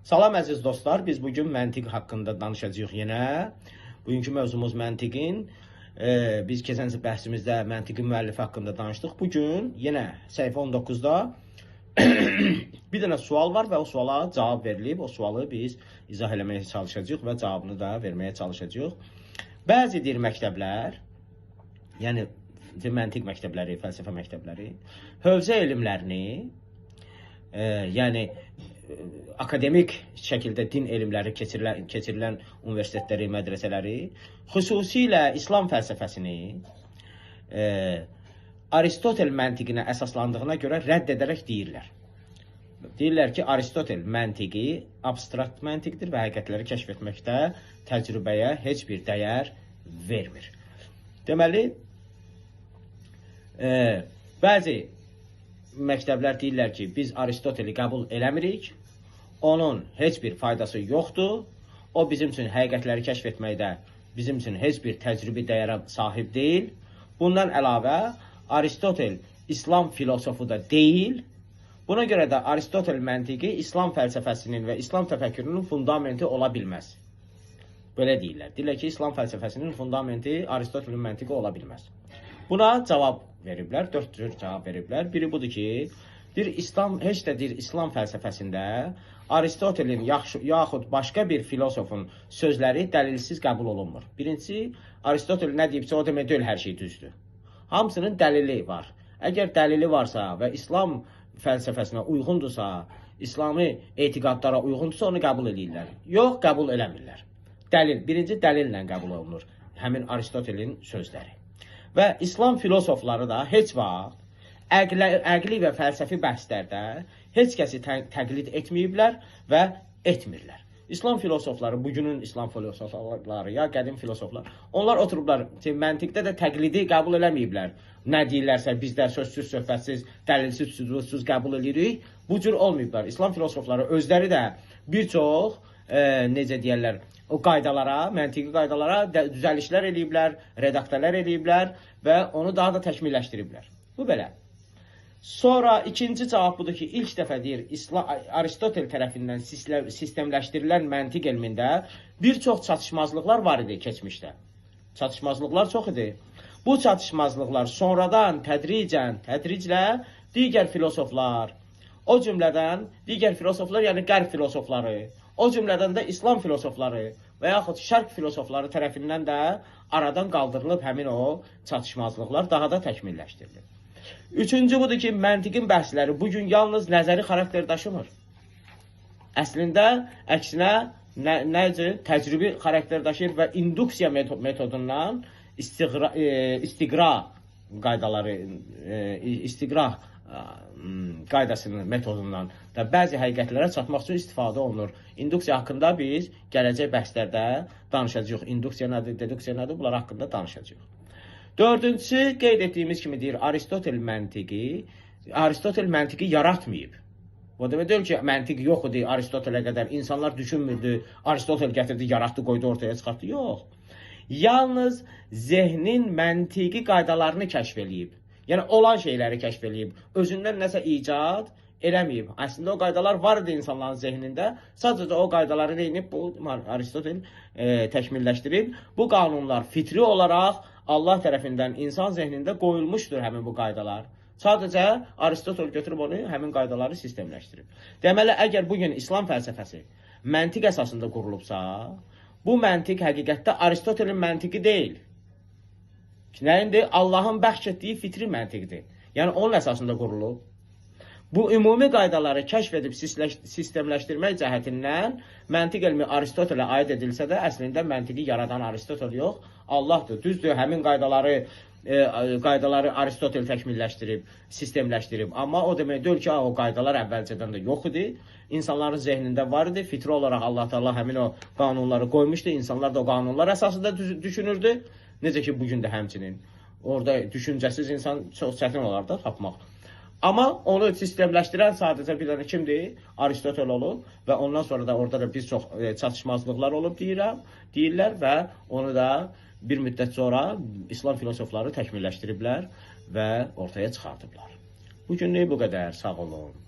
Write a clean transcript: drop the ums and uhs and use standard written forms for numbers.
Salam əziz dostlar, biz bugün məntiq haqqında danışacağıq yenə. Bugünkü mövzumuz məntiqin. Biz keçən bəhsimizdə məntiqin müəllifi haqqında danışdıq. Bugün yenə səhifə 19-da bir dənə sual var və o suala cavab verilib. O sualı biz izah eləməyə çalışacağıq və cavabını da verməyə çalışacağıq. Bəzi deyir məktəblər, yəni məntiq məktəbləri, fəlsəfə məktəbləri hövzə elmlərini, yəni akademik şəkildə din elmləri keçirilən universitetləri, mədrəsələri, xüsusilə İslam fəlsəfəsini Aristotel məntiqinə əsaslandığına görə rədd edərək deyirlər. Deyirlər ki, Aristotel məntiqi abstrakt məntiqdir və həqiqətləri kəşf etməkdə təcrübəyə heç bir dəyər vermir. Deməli, bəzi məktəblər deyirlər ki, biz Aristoteli qəbul eləmirik, onun heç bir faydası yoxdur, o bizim üçün həqiqətləri kəşf etməkdə bizim üçün heç bir təcrübi dəyərə sahib deyil. Bundan əlavə, Aristotel İslam filosofu da deyil. Buna görə də Aristotel məntiqi İslam fəlsəfəsinin və İslam təfəkkürünün fundamenti ola bilməz. Belə deyirlər. Deyirlər ki, İslam fəlsəfəsinin fundamenti Aristotelin məntiqi ola bilməz. Buna cavab veriblər, 4 cür cavab veriblər. Biri budur ki, deyir, İslam heç də deyir İslam fəlsəfəsində Aristotelin yaxud başqa bir filosofun sözləri dəlilsiz qəbul olunmur. Birincisi, Aristotel nə deyibsə o demək deyil hər şey düzdür. Hamısının dəlili var. Əgər dəlili varsa və İslam fəlsəfəsinə uyğundursa, İslami etiqadlara uyğundursa onu qəbul eləyirlər. Yox, qəbul eləmirlər. Dəlil, birinci dəlillə qəbul olunur həmin Aristotelin sözləri. Və İslam filosofları da heç vaxt əqli və fəlsəfi bəhslərdə heç kəsi təqlid etməyiblər və etmirlər. İslam filosofları, bugünün İslam filosofları ya qədim filosoflar, onlar oturublar, məntiqdə də təqlidi qəbul eləməyiblər. Nə deyirlərsə biz də sözsüz, söhbətsiz, dəlilsiz, sübutsuz qəbul eləyirik. Bu cür olmayıblar. İslam filosofları özləri də bir çox, necə deyərlər, o qaydalara, məntiqi qaydalara düzəlişlər eləyiblər, redaktələr eləyiblər və onu daha da təkmilləşdiriblər. Bu belə. Sonra ikinci cavab budur ki, ilk dəfə deyir, Aristotel tərəfindən sistemləşdirilən məntiq elmində bir çox çatışmazlıqlar var idi keçmişdə. Çatışmazlıqlar çox idi. Bu çatışmazlıqlar sonradan tədriclə digər filosoflar, o cümlədən digər filosoflar, yəni qərb filosofları, o cümlədən də İslam filosofları və yaxud şərq filosofları tərəfindən də aradan qaldırılıb həmin o çatışmazlıqlar daha da təkmilləşdirilib. Üçüncü budur ki, məntiqin bəhsləri bugün yalnız nəzəri xarakter daşımır. Əslində, əksinə necə təcrübi xarakter daşıyır və induksiya metodundan istiqra qaydaları, istiqra qaydasının metodundan da bəzi həqiqətlərə çatmaq üçün istifadə olunur. İnduksiya haqqında biz gələcək bəhslərdə danışacağıq. İnduksiya nədir, deduksiya nədir, bunlar haqqında danışacağıq. Dördüncüsü, qeyd etdiyimiz kimi deyir, Aristotel məntiqi yaratmayıb. O demək deyil ki, məntiq yox idi Aristotelə qədər, insanlar düşünmürdü, Aristotel gətirdi, yaratdı, qoydu, ortaya çıxartdı. Yox. Yalnız zehnin məntiqi qaydalarını kəşf eləyib. Yəni, olan şeyləri kəşf eləyib. Özündən nəsə icad eləməyib. Əslində, o qaydalar var idi insanların zehnində. Sadəcə o qaydaları neyinib? Bu, Aristotel təkmilləşdirib. Bu qanunlar fitri olaraq Allah tərəfindən insan zehnində qoyulmuşdur həmin bu qaydalar. Sadəcə Aristotel götürüb onu, həmin qaydaları sistemləşdirib. Deməli, əgər bugün İslam fəlsəfəsi məntiq əsasında qurulubsa, bu məntiq həqiqətdə Aristotelin məntiqi deyil. Nəyindir? Allahın bəxş etdiyi fitri məntiqdir. Yəni, onun əsasında qurulub. Bu ümumi qaydaları kəşf edib sistemləşdirmək cəhətindən məntiq elmi Aristotelə aid edilsə də, əslində məntiqi yaradan Aristotel yox, Allahdır. Düzdür, həmin qaydaları Aristotel təkmilləşdirib, sistemləşdirib. Amma o demək deyil ki, o qaydalar əvvəlcədən də yox idi. İnsanların zehnində var idi. Fitri olaraq Allah Teala həmin o qanunları qoymuşdu. İnsanlar da o qanunlar əsasında düşünürdü. Necə ki, bugün də həmçinin. Orada düşüncəsiz insan çox çətin olar da tapmaq. Amma onu sistemləşdirən sadəcə bir dənə kimdir? Aristotel olub və ondan sonra da orada da bir çox çatışmazlıqlar olub deyirlər və onu da bir müddət sonra İslam filosofları təkmilləşdiriblər və ortaya çıxardıblar. Bugünlük bu qədər. Sağ olun.